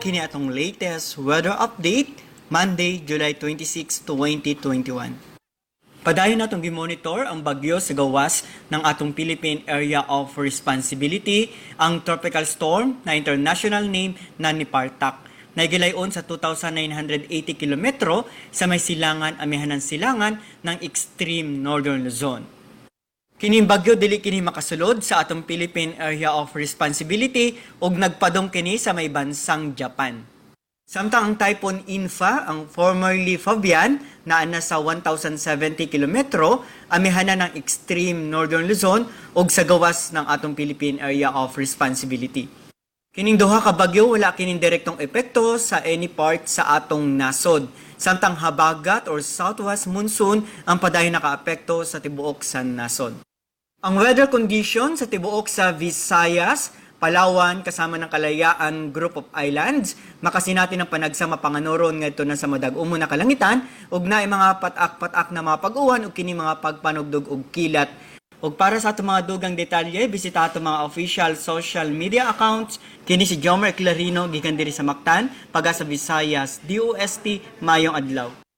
Kini atong latest weather update, Monday, July 26, 2021. Padayon natong gimonitor ang bagyo sa gawas ng atong Philippine Area of Responsibility, ang tropical storm na international name na Nepartak. Nagilayon sa 2,980 kilometro sa may silangan amihanan silangan ng extreme northern Luzon. Kining bagyo dili kini makasulod sa atong Philippine Area of Responsibility ug nagpadong kini sa may bansang Japan. Samtang ang Typhoon Infa, ang formerly Fabian, naa na sa 1,070 kilometro, amihanan ng extreme northern Luzon ug sa gawas ng atong Philippine Area of Responsibility. Kining duha ka bagyo, wala kining direktong epekto sa any part sa atong nasod. Samtang habagat or southwest monsoon ang padayon nakaapekto sa tibuok sa nasod. Ang weather condition sa tibuok sa Visayas, Palawan kasama ng Kalayaan Group of Islands, makasinati ng panagsama panganoron ngadto na sa madag-umo na kalangitan ug naay mga patak-patak na mga pag-uwan ug kini mga pagpanugdog og kilat. Ug para sa atong mga dugang detalye, bisita atong mga official social media accounts. Kini si Jomer Clarino gikan diri sa Mactan, Pagasa, Visayas, DOST, maayong adlaw.